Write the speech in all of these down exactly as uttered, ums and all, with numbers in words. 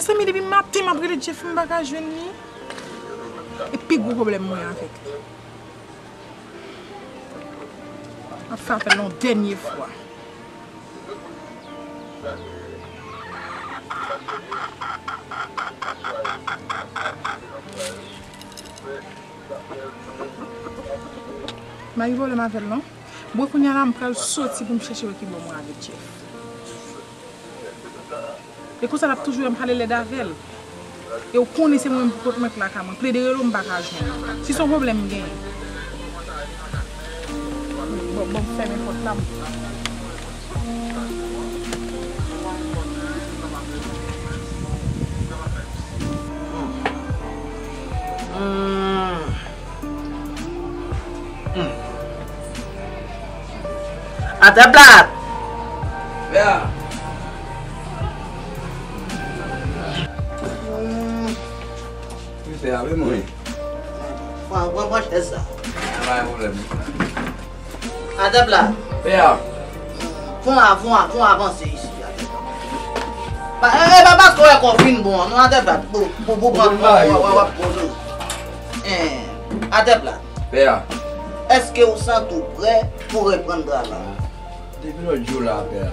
Mezanmi, depi maten m ap rele Jeff, m pa ka jwenn li. E pi gwo pwoblèm mwen avèk li. M ap fè apèl la yon dènye fwa. M pa gen pwoblèm avè l non. Bon, kounye a la, m pral soti pou m chèche wè ki bò mwen avèk Jeff. E konsa l ap toujou wè m pale lèd avè l. E w konnen se mwen menm pou kont mwen k lakay mwen. Plede rele w, m pa ka jwenn ou. Si se yon pwoblèm m genyen. Bon, bon, m fèmen pòt la, m Atè plat! Pè a. Wi, pè a, wi, mwen. Pran, pran, pran chèz sa. Pa gen pwoblèm. Atè plat. Pè a. Fon a, fon a, fon avanse isi, atè plat. Pa, e, e, pa paske w wè kò w fin bon an, non, atè plat. Pou, pou, pou pran, w, w, w, w ap poze w. Atè plat. Pè a. Èske w santi w prè pou reprann travay? Depi lòt jou la, pè a.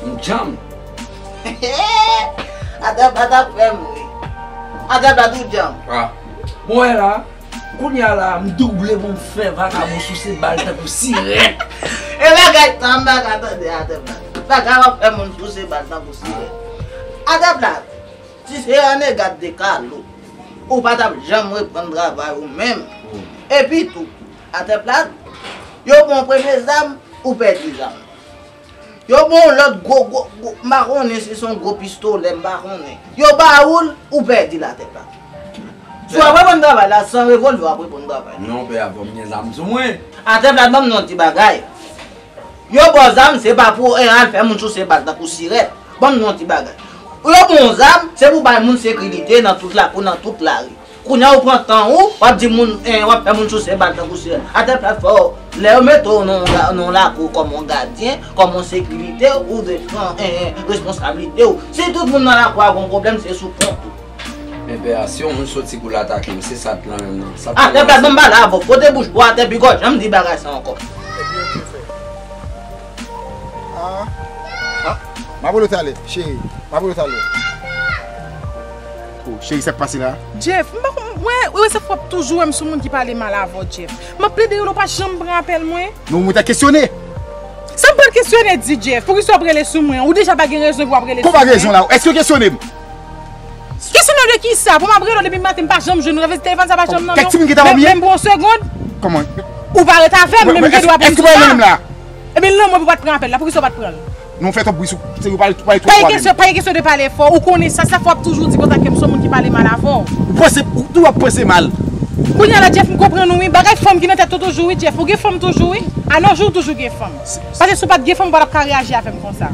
M djanm. Atè plat ap fè m ri. Atè plat ou djanm. Ah. Bon, wè la, kounye a la, m double pou m fè vakabon souse bal tankou sirèt. E bagay sa, m pa ka tande atè plat. Bagay w ap fè moun souse bal tankou sirèt. Atè plat. Si se René Gad de Kalo, ou pa t ap janm reprann travay ou menm. Epi tou, atè plat, yo pran premye zam, ou pèdi zam. Yo pran yon lòt gwo, gwo, gwo, m pa konnen si se yon gwo pistolè, m pa konnen. Yo ba ou l, ou pèdi l atè plat. Si w ap reprann travay la, san revòlvè w ap reprann travay la. Non, pè a, fò m gen zam sou mwen. Atè plat, ban m yon ti bagay. Yo ba w zam, se pa pou, eh, al fè moun souse bal tankou sirèt. Ban m yon ti bagay. Yo ba w zam, se pou bay moun sekirite nan tout lakou, nan tout lari. Kounye a, ou pran tan ou, w ap di moun, eh, w ap fè moun souse bal tankou sirèt. Atè plat fò, lè yo mete w nan, nan lakou kòm yon gadyen, kòm yon sekirite, ou dwe pran, eh, responsablite w. Si tout moun nan lakou a gon pwoblèm, se sou kont ou. Men pè a, si yon moun soti pou l atake m, se sa t lan menm nan. Sa t lan. Atè plat, ban m pale avè w. Fwote bouch pa w atè, pi gòj, janm di bagay sa ankò. Ebyen, ok, frè. Ah, ah, m ap rele w talè, cheri. M ap rele w talè. Oh, cheri, sa k pase la? Jeff, m pa konn, wè, wè, se fòk toujou wè m sou moun ki pale mal avè w, Jeff. M ap plede rele w, pa janm pran apèl mwen. Non, mwen ta kesyone. Sa m pral kesyone di, Jeff? Poukisa w ap rele sou mwen? Ou deja pa gen rezon pou w ap rele sou mwen. Kòman pa gen rezon la? Èske w kesyone m? Kesyone w de kisa? Pou m ap rele w depi maten, m pa janm jwenn ou. Sa vle di telefòn sa pa janm nan men w? Kèk timoun ki ta pa bliye? Menm pou yon segonn? Kòman? Ou pa ret avè m, men m gen dwa pou m di sa. Èske w pa renmen m la? Ebyen, lanmò pou w pa t pran apèl la. Poukisa w pa t pran l? Non, fè twòp bri sou, se yo pale, pale twò fò avè m. Pa gen kesyon, pa gen kesyon de pale fò. Ou konnen sa, sa fò w ap toujou di konsa ke m se yon moun ki pale mal avè w. Ou panse, ou tou ap panse mal. Kounye a la, Jeff, m konprann ou, wi. Bagay fanm ki nan tèt ou toujou, wi, Jeff. Ou gen fanm toujou, wi. A nos jours, ou toujou gen fanm. Paske si w pa t gen fanm, ou pa t ap ka reyaji avè m konsa.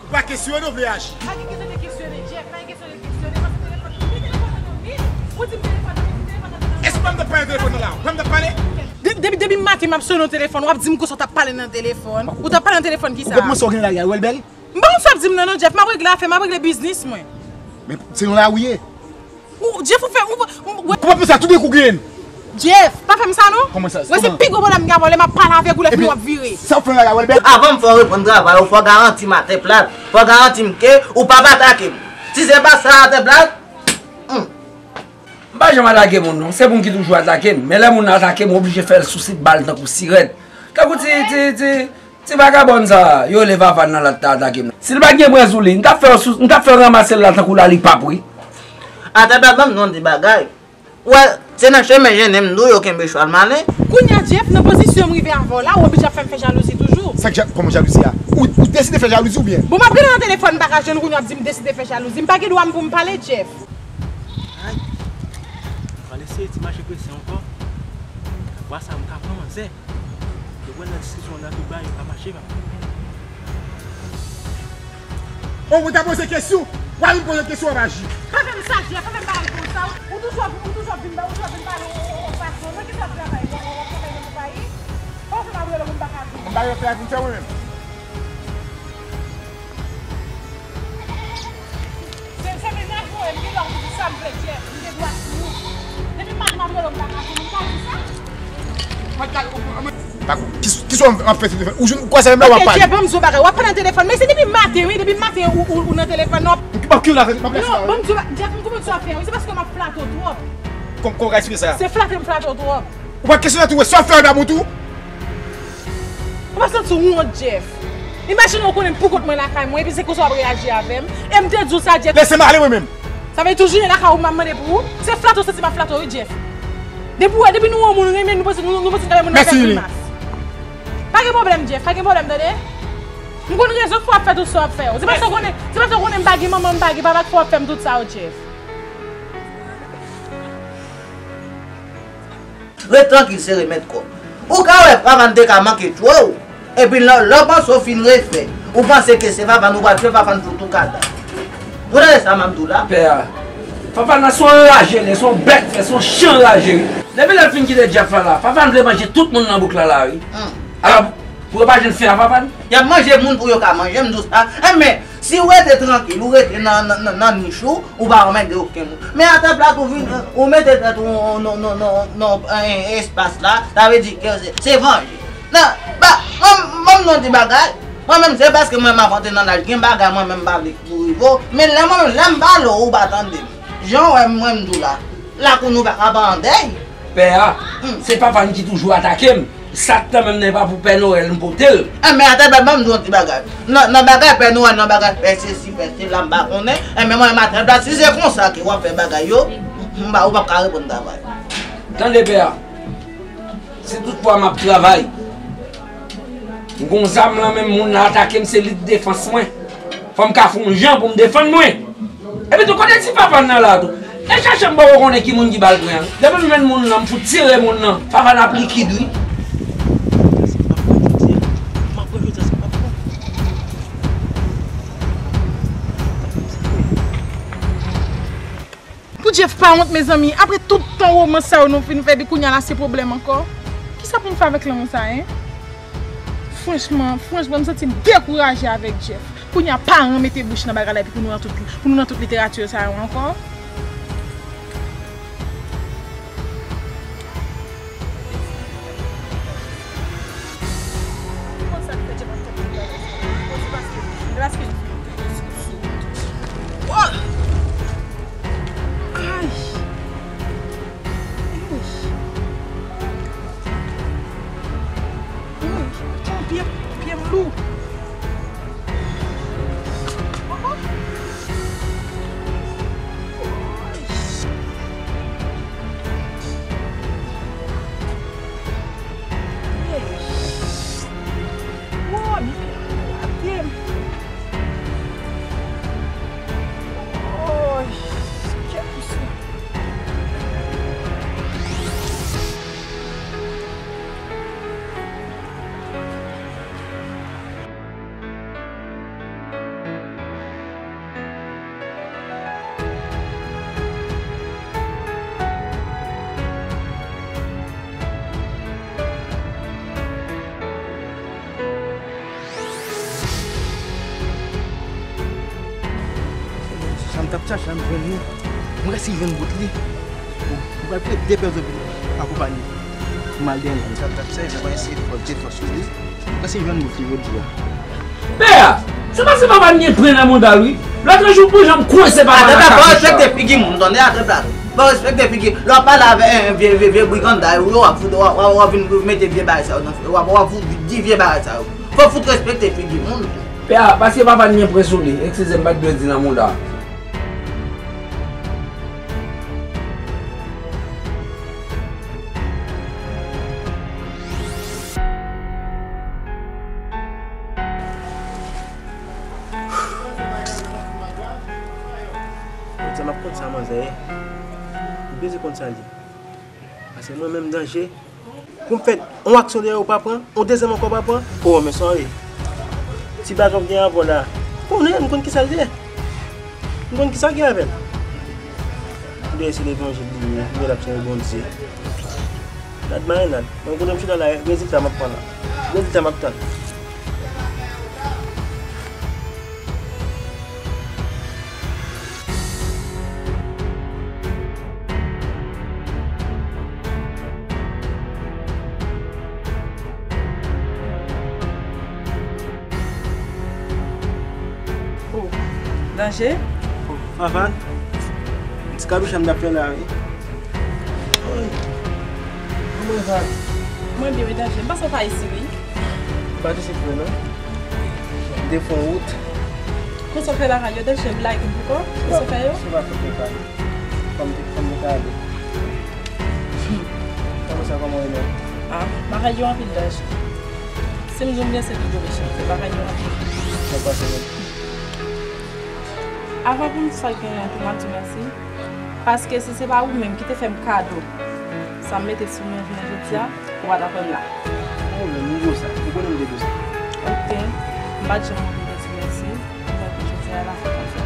Ou pa kesyone, ou vle aji. Pa gen kesyon de kesyone, Jeff. Pa gen kesyon de kesyone. Paske telefòn, ou di telefòn nan men m. Ou di m telefòn nan men m, telefòn nan men m. Èske w pa m t ap pale nan telefòn nan la? W pa m t ap pale? De-, depi, depi maten m ap sone w telefòn, w ap di m konsa w t ap pale nan telefòn. Ou t ap pale nan telefòn kisa? Ou konprann sa w gen nan lari a, ou wè l bèl? M pa konn sa w ap di m nan non, Jeff. M ap regle afè m, m ap regle biznis mwen. Men se nan lari w ye. Ou, Jeff, ou fè, ou, ou, ou, Kòman pou sa, tout de kou griyen? Jeff, pa fè m sa non. Kòman sa? Wè, se pi gwo pwoblèm m gen avè w, lè m ap pale avèk ou, lè fini w ap vire. Sa w fè la, Welbert? Avan m fè w reprann travay ou, fò w garanti m atè plat. Fò w garanti m ke ou p ap atake m. Si se pa sa atè plat, hmm. M pa janm atake moun non. Se moun ki toujou atake m. Men lè moun nan atake m, m oblije fè l souse bal tankou sirèt. Tankou ti, ti, ti, Ti vagabòn sa a, yo rele Vava nan la t ta atake m nan. Si l pa t gen brèz ou li, m t ap fè w sou, m t ap fè w ranmase l la tankou lalipap wi. Atè plat, ban m di w yon ti bagay. Ou wè, se nan chemen jennen m tou yo kenbe chwal malen. Kounye a, Jeff, nan pozisyon m rive avè w la, ou oblije ap fè m fè jalouzi toujou. Sa k ja-, kòman jalouzi a? Ou, ou deside fè jalouzi oubyen? Bon, m ap rele nan telefòn, m pa ka jwenn ou, kounye a w ap di m deside fè jalouzi. M pa gen dwa m pou m pale, Jeff. Ay. Pral eseye ti mache prese ankò. Vwa sa m ka pran manzè. Yo pran nan diskisyon nan tout bagay, yo pa mache, pa. Oh, ou ta poze kesyon? W a vin poze kesyon, w ap aji. Pa fè m sa, Jeff, pa fè m bagay konsa. Ou toujou ap, ou toujou ap vin ba, ou toujou ap vin pale yon, yon, yon fason. Nan ki sa w ap travay? W ap, w ap travay nan konpayi? Pa w fè m ap rele moun pa ka vin. Mwen pa gen afè ak moun sa mwen menm. Jeff, m gen dwa di w. Depi maten m ap rele w, m pa ka jwenn ou, m ka di sa? Ki, ki sa w ap fè sou telefòn? Ou jwenn, ou kwè se menm lè w ap pale? Ok, Jeff, ban m di w bagay. W ap pale nan telefòn, men se depi maten, wi, depi maten ou, ou, ou nan telefòn, non. M ap kite w la, m ap lese w la, wi. Non, ban m di w ba-, Jeff, m konprann sa w ap fè, wi, se paske m ap flate w twòp. Kòm, kòm w ka eksplike sa? Se flate m flate w twòp. Ou pa kesyone tou, wè sa w fè a dabou tou? Ou pa santi w wont, Jeff? Imajine w konnen m poukont mwen lakay mwen, epi se konsa w ap reyaji avè m. E m te di w sa, Jeff. Lese m ale mwen menm. Sa vle di w jounen lakay ou m ap mande pou ou? Se flate w santi m ap flate w, wi, Jeff. Depi w wè, depi nou wè yon moun renmen, nou panse, nou, nou panse n ta fè moun nan fè grimas. Pa gen pwoblèm, Jeff, pa gen pwoblèm, tande? M konn rezon k fè w ap fè tout sa w ap fè yo. Se paske w konnen, se paske w konnen m pa gen manman, m pa gen papa k fè w ap fè m tout sa yo, Jeff. Ret trankil, se remèd kò. Ou ka wè Favann te ka manke tchwe w, epi lè, lè w panse w fin refè, ou panse ke se Favann ou pral tchwe, Favann fout ou kadav. Ou tande sa m ap di w la? Pè a, Favann nan se yon raje, li se yon bèt, se yon chen raje, wi. Depi lè l fin kite Jeff la la, Favann vle manje tout moun nan bouk la la, wi. Hmm. Alò, pou yo pa jwenn fen a Favann? Y ap manje moun pou yo ka manje, m di w sa. Enben, si w rete trankil, ou rete nan, nan, nan, nan nich ou, ou pa anmède okenn moun. Men atè plat ou vin, ou mete tèt ou nan, nan, nan, nan, nan, eh, espas la, sa vle di ke se, se vanje. Nan, ba, mwen, mwen, m di yon ti bagay. Mwen menm, se paske mwen, m ap antre nan laj, gen bagay mwen menm m pa vle pou rive w. Men lè mwen menm, lè m pale w, ou pa tande m. Jan w wè m, mwen, m di w la, lakou nou pa ka pa an dèy. Pè a, hmm, se Favann ki toujou atake m. Sa k nan men m nan, e pa pou Pè Nwèl m pote l. Enben, atè plat, ban m di w yon ti bagay. Nan, nan bagay Pè Nwèl, nan bagay fè sesi, fè sela, m pa konnen. Enben, mwen, atè plat, si se konsa ke w ap fè bagay yo, m pa, ou p ap ka reprann travay. Tande, pè a. Si tout fwa m ap travay, m gon zam nan men m, moun nan atake m, se lit defans mwen. Fò m ka fè yon jan pou m defann mwen. Epi tou, kote ti Favann nan la tou? E chache m poko konnen ki moun ki ba l pran an. Depi m jwenn moun nan, m fout tire moun nan. Favann ap likid, wi. Pou Jeff pa wont, mezanmi. Apre tout tan womans sa yo nou fin fè, epi kounye a la se pwoblèm ankò. Kisa pou m fè avèk lanmou sa, en? Franchman, franchman, m santi m dekouraje avèk Jeff. Kounye a, paran mete bouch nan bagay la, epi pou nou nan tout, pou nou nan tout literati sa yo ankò. Ou konn sa k fè Jeff ap tèt li bagay sa? Ou di paske, e paske. Ay! Ay! Ay! Pye, pye m lou. Sa m t ap chache a, m jwenn li. Mwen resi jwenn bout li. Bon, mwen pral prete de pèzon vin akonpanye m. M al dèyè l. Sa m t ap chache, mwen eseye fè defans sou li. Mwen resi jwenn bout li jodi a. Pè a, se paske papa m gen pwen nan mouda l, wi. Lòt jou pou jan m kwense papa m nan kache sa. Atè plat, pa respekte figi moun, tande, atè plat. Pa respekte figi. Lè w ap pale avè, eh, vye, vye, vye briganda yo, w ap fout, w ap, w ap, w ap vin mete vye bagay sa yo nan, w ap, w ap fout di vye bagay sa yo. Fò w fout respekte figi moun. Pè a, paske papa n gen pwen sou li. Eskize m, m pa t dwe di nan mouda. Jodi a m ap konn sa manzè ye. Ou bezwen konn sa l ye. Paske mwen menm danje. Pou m fè yon aksyon dèyè ou pa pran, yon dezyèm ankò pa pran. O, men sa w ye. Ti bazon k gen avè w la. Konnen, m konn kisa l ye. M konn kisa k gen avè l. Li se levanjil li ye, li l ap sèvi Bondye. Gad marinad. Mwen kote m chita la, rezilta m ap pran la. Rezilta m ap tann. Ou Danje? Avan, ti kabich la m t ap fè la, wi. Oy, kòman e va? Mwen byen, wi, Danje. M panse w pa isi, wi. M pa t isi vre, non. M te fè yon wout. Konsa w fè bagay yo, Danje, m lage m poko. Konsa w fè yo? Se pa fòt mwen, pa. Fò m te, fò m te ka ale. Kòman sa, kòman w ye menm? Ah, bagay yo anpil, Danje. Si m di w byen, se pi gwo mechan. Se bagay yo anpil. Sa pase menm. Avan pou m di sa k genyen an tou, m ap di w mèsi. Paske si se pa ou menm ki te fè m kado sa m mete sou mwen jounen jodi a, ou pa t ap wè m la. Mwen menm, m di w sa. Ou konnen m te di w sa. Ok. M pa t janm oblije di w mèsi. Mwen pou jodi a la fè konsa.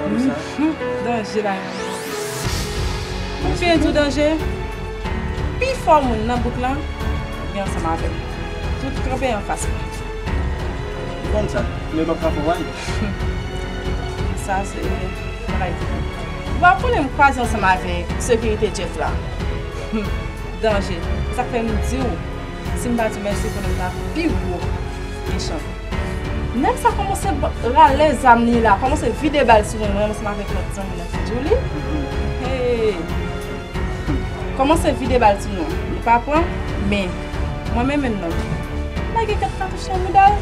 Konsa? Mhm. Danje la menm. Pou m byen di w, Danje, pifò moun nan bouk lan gen ansanm avè m. Tout kanpe anfas mwen. Ou konn sa, men m ap frape w, wi. Sa se bagay ki bon. Ou pa konnen m kwaze ansanm avèk sekirite Jeff la. Danje. Se sa k fè m di w, si m pa di w mèsi, konnen m ta pi gwo mechan. Nèg sa kòmanse ba- rale zam li la, kòmanse vide bal sou mwen, mwen ansanm avèk lòt zanmi nan fidyo li. Hey. Kòmanse vide bal sou nou. Li pa pran, men mwen menm menm nan. Lage kat katouch nan bouda l.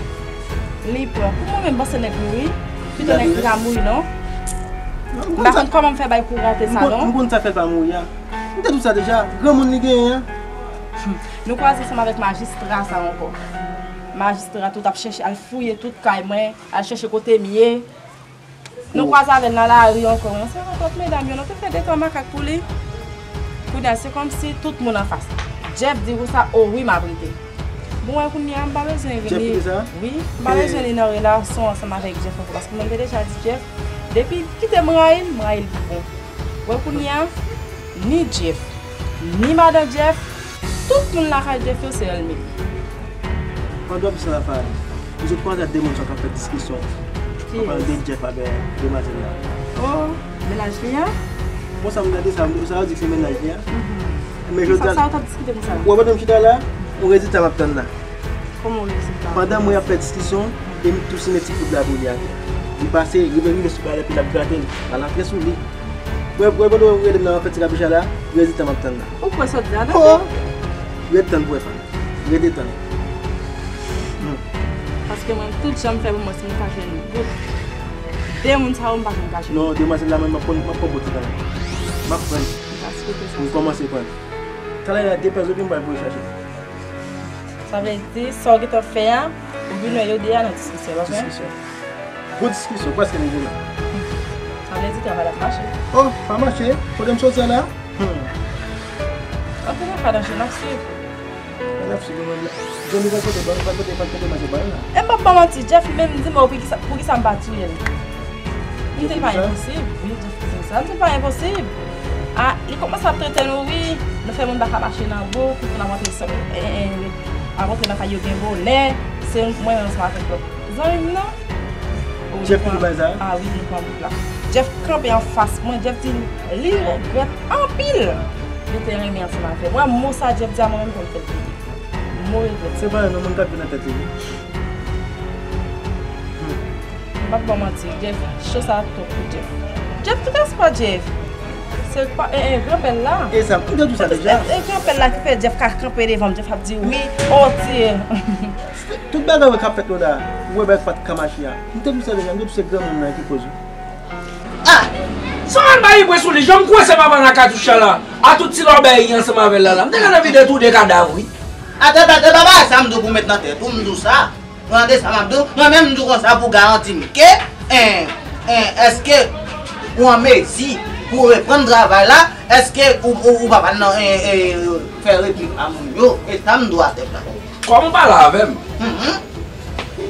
Li pran. Pou mwen menm, panse nèg mouri. Pito nèg ki pa mouri, non. M pa konn kòman m fè bay kou rate sa, non. M konn sa fè l pa mouri a. M te di w sa deja. Granmoun li genyen an. Nou kwaze ansanm avèk majistra sa ankò. Majistra tou t ap chèche, al fouye tout kay mwen, al chèche kote m ye. Nou kwaze avè l nan lari ankò. Yon seri lòt medam yo, nou te fè de twa makak pou li. Kounye a, se kòmsi tout moun anfas. Jeff di konsa, o wi, m ap rete. Bon, wè kounye a, m pa bezwen vini. Jeff ki di sa? Wi, m pa bezwen li nan relasyon ansanm avèk Jeff ankò, paske mwen te deja di Jeff, depi kite m rayi l, m rayi l pou bon. Wè kounye a, ni Jeff, ni madan Jeff, tout moun lakay Jeff yo se ènmi li. Pandan w ap di sa la, Farah, m sot kwaze ak de moun sa k ap fè diskisyon. Ki? An palan de Jeff avèk demwazèl la. Oh, mennaj li an? Bon, sa m gade, sa, sa yo di k se mennaj li an. Mhm. Men jodi a, sa, sa yo t ap diskite konsa? Ou wè pandan m chita la, yon rezilta m ap tann la. Kòman w reyisi sa? Pandan mwen ap fè diskisyon, e m tou simen ti koud la pou li atè. Li pase, rive, rive sou bagay la, epi l ap grate l, l al antre sou li. Wè, wè, pandan w rele m nan fè ti kabich la, rezilta m ap tann la. Ou kwè sa w di a, Danje? Ret tann pou wè, Fann. Rete tann. Hmm. Paske mwen, tout jan m fè pou mwen, si m ka jwenn bout de moun sa yo, m pa janm ka jwenn. Non, demwazèl la, mwen, m ap pran, m ap pran bout li kanmenm. M ap pran. M pa swete sa. M kòmanse pran. Talè a, de pèz epi m pral voye chache. Sa vle di, sa w gentan fè a, ou vin wè yo de a nan diskisyon, pa vre? Diskisyon. Gwo diskisyon, prèske nou goumen. Sa vle di travay la ap mache. Oh, pa mache. Kote m soti a la? Hmm. Antouka, Danje, n ap swiv. N ap swiv, mwen la. Johnny va kote, va kote, va kote, va kote, va kote. E m p ap ba w manti, Jeff menm di m, poukisa, poukisa m pa touye l? M di l pa enposib, wi, Jeff di m sa. M di l pa enposib. Ah, li kòmanse ap trete nou, wi. Nou fè moun pa ka mache nan bouk, nou ap rantre sa, eh, eh, ap rantre nan kay yo gen vòlè. Se mwen menm ansanm avèk lòt zanmi m nan. Jeff ki di bagay sa? Ah wi, li pran bout la. Jeff kanpe anfas mwen, Jeff di li regrèt anpil li te renmen ansanm avè m. Wè mo sa Jeff di a mwen menm pou m fè l peye. Mo regrèt. Se pa yon moun k ap vin nan tèt li, wi. M p ap ba w manti, Jeff, cho sa twòp pou Jeff. Jeff, tout espwa Jeff. Se pa, e, e, granpè l la. E sa, m te di w sa deja. E, e granpè l la ki fè Jeff ka kanpe devan m, Jeff ap di wi, o, tiye. Tout bagay wè k ap fèt yo la, ou wè bagay pa t ka mache a. M te di w sa deja, m te di w se granmoun nan ki koz wi. Ah! Sa w al bay bwe sou li, jan m kwense papa nan katouch la, a tout ti lòbèy ansanm avè l la la. M te gentan vide tou de kadav wi. Atè, atè, papa, sa m di w pou w met nan tèt ou, m di w sa. Ou tande sa m ap di w? Mwen menm m di w konsa pou w garanti m ke, en, en, èske ou an mezi pou w reprann travay la? Èske ou, ou, ou pa pral nan, en, en, fè replik a moun yo? E sa m di w atè la. Kòm ou pale avè m, mhm,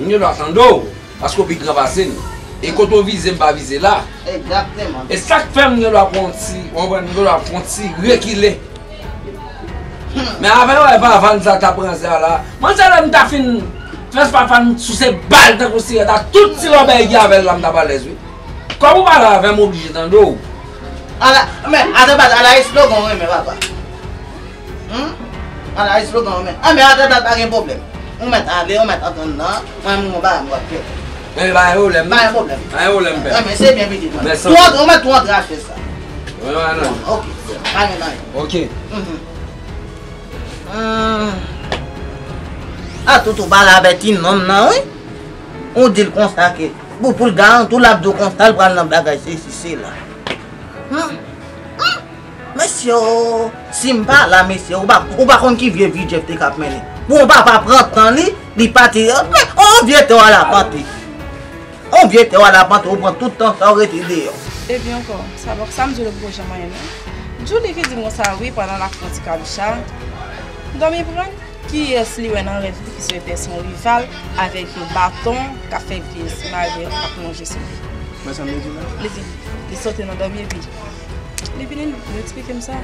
m gen dwa tande w, paske w pi gran pase m. E kote w vize, m pa vize la. Egzakteman. E sa k fè m gen dwa pran yon ti, w konprann, m gen dwa pran yon ti rekile. Men avè w wè pa Vann sa t ap ranse a la. Mwen se lè m ta fin fè pa Vann souse bal tankou sirèt a tout ti lòbèy ki avè l la m t ap alèz wi. Kòm ou pale avè m oblije tande w. Ala, men, atè bat, ala eslogan w renmen papa. Hmm? Ala eslogan w renmen. Anben atè bat pa gen pwoblèm. Ou mèt ale, ou mèt antann nan, mwen m gon bagay m pral fè. Men pa gen pwoblèm. Pa gen pwoblèm. Pa gen pwoblèm, pè. Nan, men se byen pitit mwen. Mèsi. Tou antre, ou mèt tou antre achte sa. Wi, wi, non. Ok. Pa gen anyen. Ok. Mhm. Hmm. A tout ou pale avè ti nonm nan, wi. Ou di l konsa ke pou, pou l garanti w, l ap di w konsa l pral nan bagay sesi sela. Hmm. Hmm. Mesye o, si m pa la, mesye, ou pa, ou pa konn ki vye vi Jeff te k ap mennen. Bon, papa pran tan li, li pati. Men, on vye tè w alapante. On vye tè w alapante, ou pran tout tan sa, ou rete deyò. Ebyen ankò, sa, sa m di w, li poko janm anyen, non. Julie ki di m konsa, wi, pandan l ap fè yon ti kabicha, dòmi pran l. Kiyès li wè nan rèv li ki se pè son rival avèk yon baton k ap fè vye simaye ap lonje sou li? Wè sa m te di w la? Li di, li sote nan dòmi epi li vini, li eksplike m sa.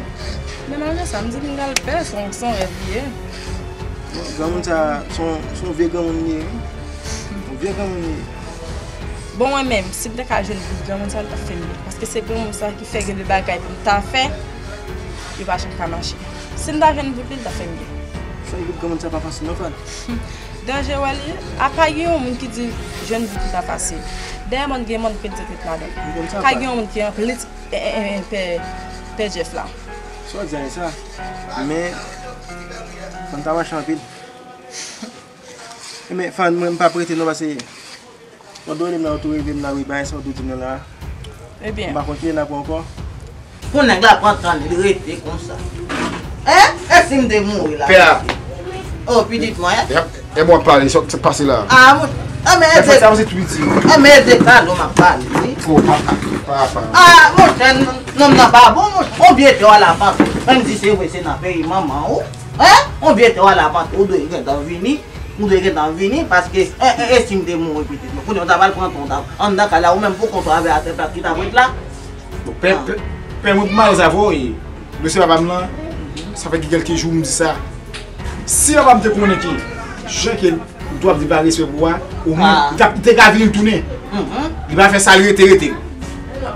Men malgre sa, m di m pral pè, se yon, se yon rèv li ye. Bon, granmoun sa, se yon, se yon vye granmoun li ye, wi. Yon vye granmoun li ye. Bon, mwen menm, si m te ka jwenn bout granmoun sa, li t ap fè m byen. Paske se granmoun sa ki fè gen de bagay pou m ta fè, yo pa janm ka mache. Si m ta jwenn bout li, li t ap fè m byen. Fè bout granmoun sa pa fasil non, Fad. Danje wè li, apa gen yon moun ki di jwenn bout li pa fasil. Dèyè mòn gen mòn, kredit ret ladan l. Ka gen yon moun ki anplis, e, e, e, pè, pè Jeff la. Sa w di a e sa. Men, fò n ta mache anpil. Men, Fad, mwen, m p ap rete non, paske Bon, done m nan, ou tou rive m nan, wi, bagay sa ou tou di m nan la. Ebyen. M pa konn kilè n ap wè ankò. Pou nèg la pran tan li rete konsa. Hein? E si m te mouri la? Pè a. Oh, pitit mwen, hein? E, e bon, pale, sa k pase la? Ah, mon, ah, men e de, sa se tou piti. Ah, men e de kado m ap pale, wi. Oh, papa, papa. Ah, monchè, nonm nan pa bon, monchè. On vye tè w alapante. Menm si se vre, se nan peyi manman ou. Hein? On vye tè w alapante, ou dwe gentan vini. M dwe gentan vini, paske, e, e, e si m te mouri pitit mwen? Kounye a w ta pral pran tan w ta anndan kay la, ou menm pou kont ou avè atè plat ki t ap ret la. Bon, pè, pè, pè mwen pou malèz avè w, e, dosye papa m lan, sa fè gen kèlke jou m di sa. Si papa m te konnen ki jan ke ou t ap di pa respè pou ou a, ou menm, li t ap, li te ka vini tounen. Li pa fè sa, li rete, rete.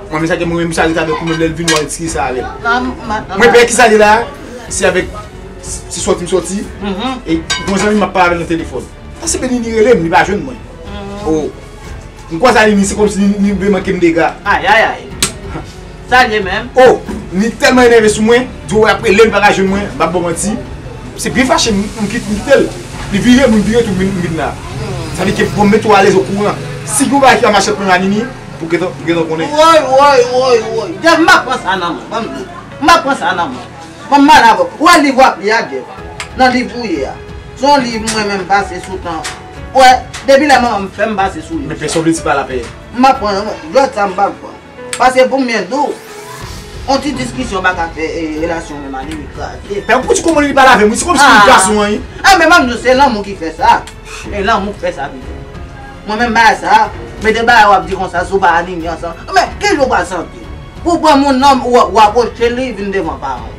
Mwen, men sa ke mwen menm, sa rete avèk ou menm, lè l vin, w al tire sa avè l. Mwen pè ki sa li la, se avèk Se sòti m sòti. E gon zanmi m ap pale avè l nan telefòn. Sa se Benini rele m, li pa jwenn mwen. Oh. M kwaze a Nini, se kòmsi Nini, Nini vle manke m dega. Ay, ay, ay. Sa l ye menm? Oh, Nini tèlman enève sou mwen, di w ap rele m, li pa ka jwenn mwen, m p ap ba w manti. Se byen fache m, m kit-, m kite l. Li vire, m vire tou, m vin, m vin la. Sa vle di ke pou m mete w alèz okouran. Si gon bagay ki pa mache ak mwen a Nini, pou gentan, pou gentan konnen. Woy, woy, woy, woy. Jeff, m ap pran sa nan men w, ban m di. M ap pran sa nan men w. Ban m pale avè w. Ou wè liv w ap li a, Jeff? Nan liv ou ye a. Se yon liv mwen menm pase sou tan. Ou wè, depi lè manman m fè m pase sou li. Men pèsonn vle di pa lapè. M ap pran, lòt sa m p ap pran. Paske pou m byen di w, yon ti diskisyon pa ka fè, e, relasyon menm a Nini kraze. Pè, pou di kòman li pale avè m, wi, se kòmsi li gason an, wi. Ah, men m ap di w, se lanmou ki fè sa. E lanmou k fè sa, pitit. Mwen menm bagay sa, mete bagay w ap di konsa sou pa a Nini ansanm. Men, ki jan w pral santi w? Pou w pran moun nan, w, w apwoche li vin devan paran w.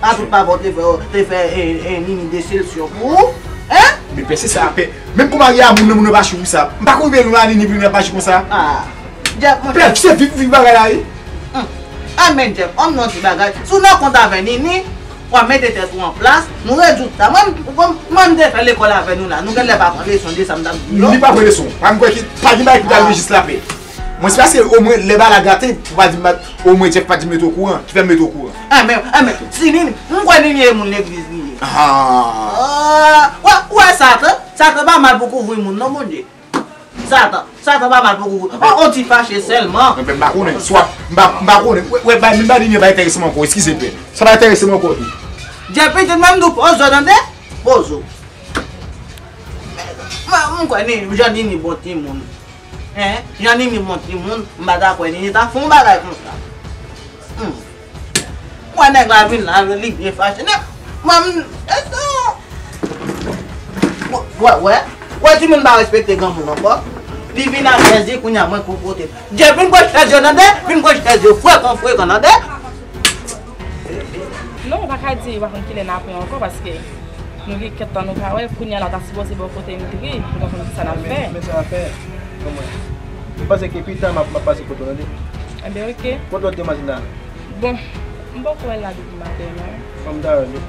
A tout papa w te fè, te fè, e, e, Nini desepsyon pou ou, hein? Men pè, se sa, pè. Menm pou marye a moun nan, moun nan pa chou pou sa. M pa konn vin la Nini vin ap aji konsa. Ah, Jeff, mon Pè, se vit, vit bagay la, wi. Hmm. Ah, men Jeff, ban m di w yon ti bagay. Si w nan kont avè Nini, w ap mete tèt ou an plas, nou rezoud sa. Mwen, mwen, mwen, m te fè lekòl avè nou la. Nou genlè pa pran leson de sa m t ap di yo. Li pa pran leson. Pa m kwè ki, pa gen bagay ki pral jis lapè. Mwen, se paske omwen, lè bagay la gate, pou pa di m pa, omwen, Jeff pa di m mete okouran, ki fè m mete okouran. Ah, men, ah, men, si Nini, m kwè Nini e moun legliz li ye. Ah. Ah, wè, wè, Satan, Satan pa mal pou kouvri moun, non, Bondye. Satan, Satan pa mal pou ou. On, on ti fache sèlman. Mwen, m pa konnen. Swa, m pa, m pa konnen. Wè, wè, bay, m ba Nini, pa enterese m ankò. Eskize, pè. Sa pa enterese m ankò tou. Jeff, pitit mwen, m di w poze w, tande? Poze w. Mwen, m kwè Nini, jan Nini bon timoun. Hein? Jan Nini bon timoun, m pa ta kwè Nini ta fè yon bagay konsa. Hmm. Wè nèg la vin la, li byen fache. Nèg, mwen, m, e sa. Wè, wè, wè, wè timoun pa respekte granmoun ankò. Li vin ak chèz li, kounye a mwen pou pote. Jeff, vin pran chèz yo nan de, vin pran chèz yo frekan, frekan nan de. Non, ou pa ka di, ou pa konn kilè n ap pran ankò, paske nou gen kèk tan nou pa wè, kounye a la, w ta sipoze bò kote m tou wi, pou nou konn kisa n ap fè. Men, men sa n ap fè, ban mwen. M panse ke pita m ap, m ap pase kote w tande. Enben, oke. Kote lòt demwazèl la? Bon, m poko wè l la depi maten, non. Fò m ta wè l wi.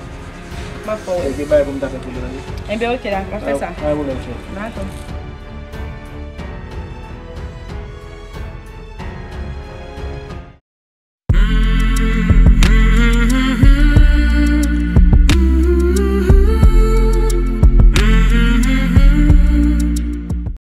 M ap fè w wè. Gen bagay pou m ta fè pou li tande. Enben, oke, dakò, fè sa. Pa gen pwoblèm, cheri. Dakò.